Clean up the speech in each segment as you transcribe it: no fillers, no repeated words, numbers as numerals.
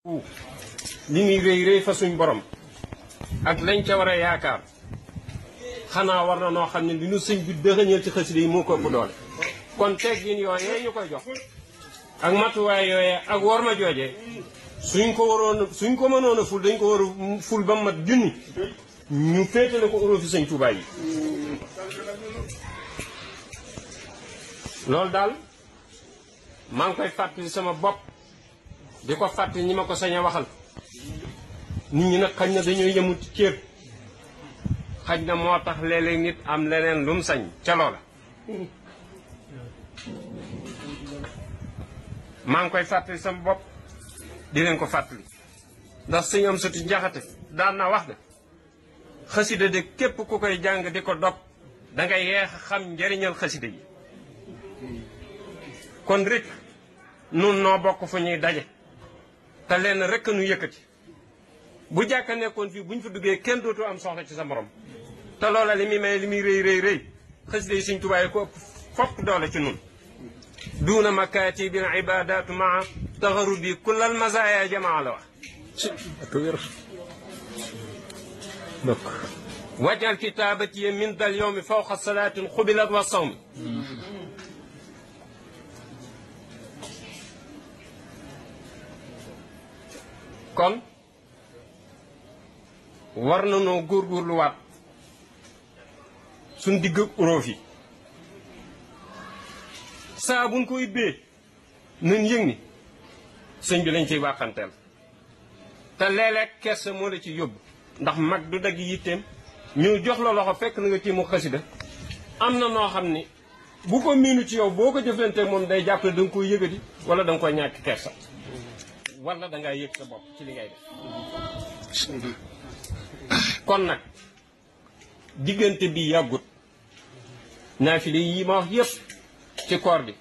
li muy rëy rëy fa suñ borom ak lañ ca war a yaakaar xanaa war na noo xam ne li nu sëñ bi dëxëñal ci xasida yi moo ko ëpp doole kon teggin yooyee ñu koy jox ak matuwaay yooyee ak war ma joojee suñ ko mënoon a ful dañ ko war a ful ba mat junni ñu féetale ko uróofi sëñ Tuubaa yi loolu daal maa ngi koy fàttali sama bopp di ko fàttali ñi ma ko sañ a waxal nit ñi nag xañ na dañoo yemul ci cër xaj na moo tax léeg-léeg nit am leneen lu mu sañ ca loola maa ngi koy fàttali sama bopp di leen ko fàttali ndax sëñ am soti njaxate daan na wax ne xasida de képp ku koy jàng di ko dog dangay yeex a xam njariñal xasida yi kon rek nun noo bokk fu ñuy daje te leen rek nu yëkkati bu jàkka nekkoon fii buñ fa duggee kenn dootu am soxla ci sa morom te loola li muy may li muy rëy rëy rëy xasida yi Sëñ Tuubaa yi ko ëpp fopp doole ci nun duuna makaati bil ibadatu maa taxaru bi kullal masaaya jamaa la wax wajal kitaabati min dal yowmi fawqa salaatin xubilat wa sawmi kon war na noo góorgóorluwaat suñ digg uróof yi saa buñ ko ibbee nañ yëg ni sëñ bi lañ ciy wàqanteel te léeg-léeg kersa moo la ci yóbbu ndax mag du dagg yitteem ñu jox la loxo fekk na nga ci mu xasida am na noo xam ni bu ko miinu ci yow boo ko jëflanteeg moom day jàpp ne da nga koy yëgati wala da nga koy ñàkk kersa wala da ngaa yëg sa bopp ci li ngay def kon nag diggante bi yàggut naafile yi ma wax yëpp ci koor bi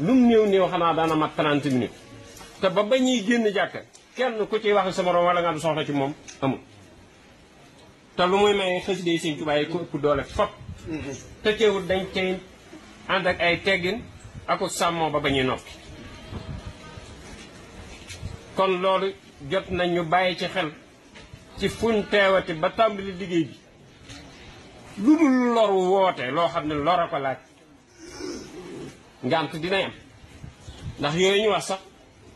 lu mu néew néew xanaa daana mat 30 minutes te ba ba ñuy génn jàkka kenn ku ciy wax sa morom wala nga am soxla ci moom amul te lu muy may xasida yi Sëñ Tuubaa yi ko ëpp doole fop te teewul dañ cay ànd ak ay teggin aku sàmmoo ba ñuy noppi kon loolu jot nañ ñu bàyyi ci xel ci fuñ teewati ba tàmbali liggéey bi lu dul lor woote loo xam ne lor a ko laaj ngant dinay am ndax yooyu ñu wax sax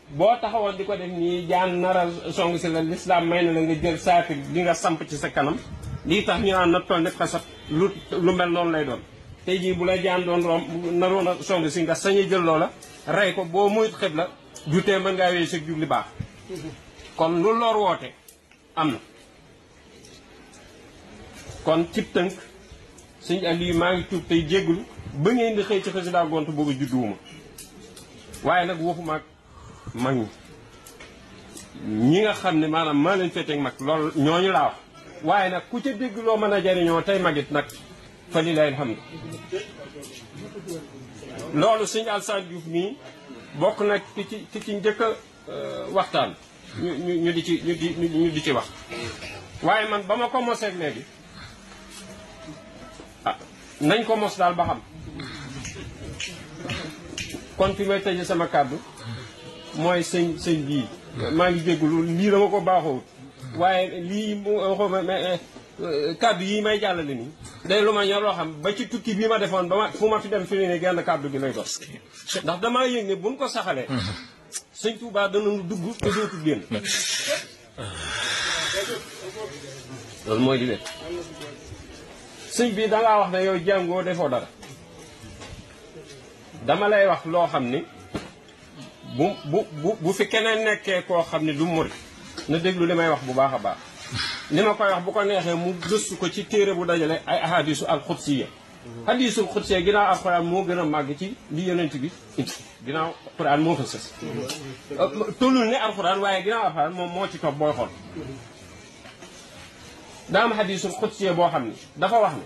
boo taxawoon di ko def nii jaan nara song si la lislaam may na la nga jël saafir li nga samp ci sa kanam lii tax ñu naan na toll ne xasat lu mel noonu lay doon tey jii bu la jaan doon rom naroon a song si nga sañu jël loola rey ko boo muyut xib la jutee mën ngaa wéy sa jubli baax kon lu lor woote am na kon cib tënk sëñ Aliou maa ngi tuub tey jéggulu ba ngeen di xëy ci xasida gont boobu judduwuma waaye nag waxuma ak mag ñi nga xam ne maanaam maa leen féeteeg mag loolu ñooñu laa wax waaye nag ku ca dégg loo mën a jariñoo tey magit nag fa li lay alhamdu loolu sëñ Alsaan Diouf mii bokk nag ci njëkk a waxtaan ñu di ci wax waaye man ba ma ko moseeg léegi ah nañ ko mos daal ba xam kon fi may tëje sama kàddu mooy sëñ bii maa ngi jéggulu lii dama ko baaxoo waaye lii kàddu yi may jàllale nii day lu ma ñor loo xam ba ci tukki bii ma defoon ba ma fu ma fi dem fi ne genn kàddu gi lay doon ndax damaa yëg ne buñ ko saxalee sëñ Tuubaa danañu dugg te dootu génn loolu mooy di leen sëñ bi dangaa wax ne yow jàngoo defoo dara dama lay wax loo xam ni bu fi keneen nekkee koo xam ne du murit na déglu li may wax bu baax a baax li ma koy wax bu ko neexee mu gëstu ko ci téere bu dajale ay ahadisu alxudsiya hadisul xudsiya ginnaaw alxuraan moo gën a màgg ci li yonent bi ginnaaw alxuraan moo fa sës tollul ne alxuraan waaye ginnaaw alxuraan moom moo ci topp booy xool daa am hadisul xudsiya boo xam ne dafa wax ne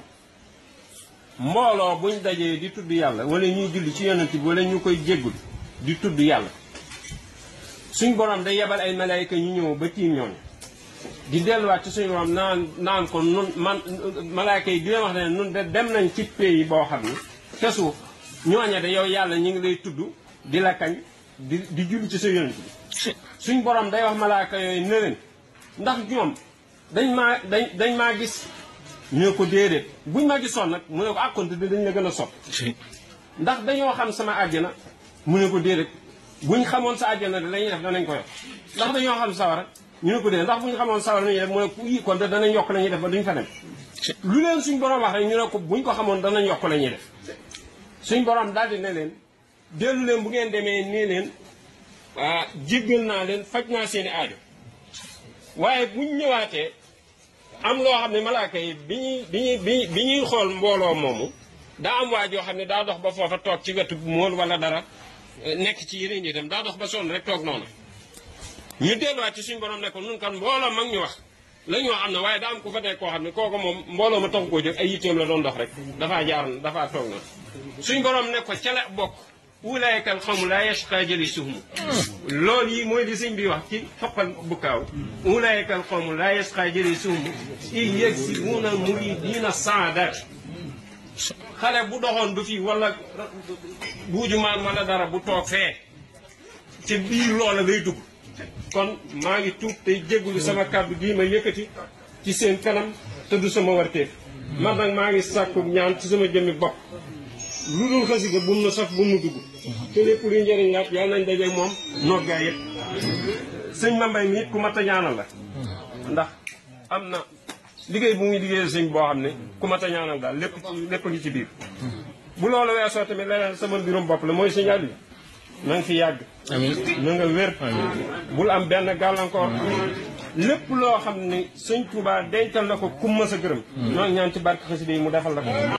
mbooloo buñ dajee di tudd yàlla wala ñuy julli ci yonent bi wala ñu koy jéggul di tudd yàlla suñ borom day yebal ay malaayika ñu ñëw ba tiim ñooñu di delluwaat ci suñu borom naan ko nun man malaayika yi di leen wax ne nun de dem nañ ci pays boo xam ne ca suuf ñooñe de yow yàlla ñu ngi lay tudd di la kañ di julli ci sa yonent bi suñ borom day wax malaaka yooyu ne leen ndax ñoom dañ maa gis ñu ko déedéet buñ ma gisoon nag mu ne ko àkkonte di dañ la gën a sopp ndax dañoo xam sama àjjana mu ne ko déedéet buñ xamoon sa àjjana de lañuy def danañ ko yokk ndax dañoo xam sawara ñu ne ko déedéet ndax buñ xamoon sawara lañuy def mu ne ko yi kon de danañ yokk la ñuy def ba duñ fa dem lu leen suñ borom wax rek ñu ne ko buñ ko xamoon danañ yokk la ñuy def suñ borom daal di ne leen dellu leen bu ngeen demee nii leen jéggal naa leen faj naa seeni aajo waaye buñ ñëwaatee am loo xam ne malaaka yi bi ñuy xool mbooloo moomu daa am waa joo xam ne daa dox ba foofa toog ci wetu mool wala dara nekk ci yeneen itam daa dox ba sonn rek toog noonu ñu delluwaat ci suñ borom ne ko nun kan mbooloo mag ñu wax la ñu wax am na waaye daa am ku fa nekk koo xam ne kooku moom mbooloo ma taxu koo jóg ay yitteem la doon dox rek dafaa toog na suñ borom ne ko ca la bokk ulaykal xawmu laa yashqaa jalisuhum loolu yi mooy li sëñ bi wax ci xoqal bukkaaw ulaykal xawmu laa yashqaa jalisuhum in yaksibuuna muridiina saadaat xale bu doxoon bu fii wala buujumaan wala dara bu toog fee ci biir loola lay dugg kon maa ngi tuub tey jéggulu sama kàddu gii ma yëkkati ci seen kanam te du sama warteef man nag maa ngi sàkku ñaan ci sama jëmmi bopp lu dul xasida bu mu saf bu mu dugg te lépp luy njëriñ laat yàlla nañ dajeeg moom noggaa yëpp sëñ ma mbay mi it ku mat a ñaanal la ndax am na liggéey bu muy liggéeyal sëñ boo xam ne ku mat a ñaanal daal lépp ngi ci biir bu loolu weesoo tamit leneen sama mbirum bopp la mooy sëñ Aliou na nga fi yàgg na nga wér bul am benn gàllankoor lépp loo xam ne sëñ Touba dencal na ko kum ma sa gërëm ñoo ñaan ci barke xasida yi mu defal la ko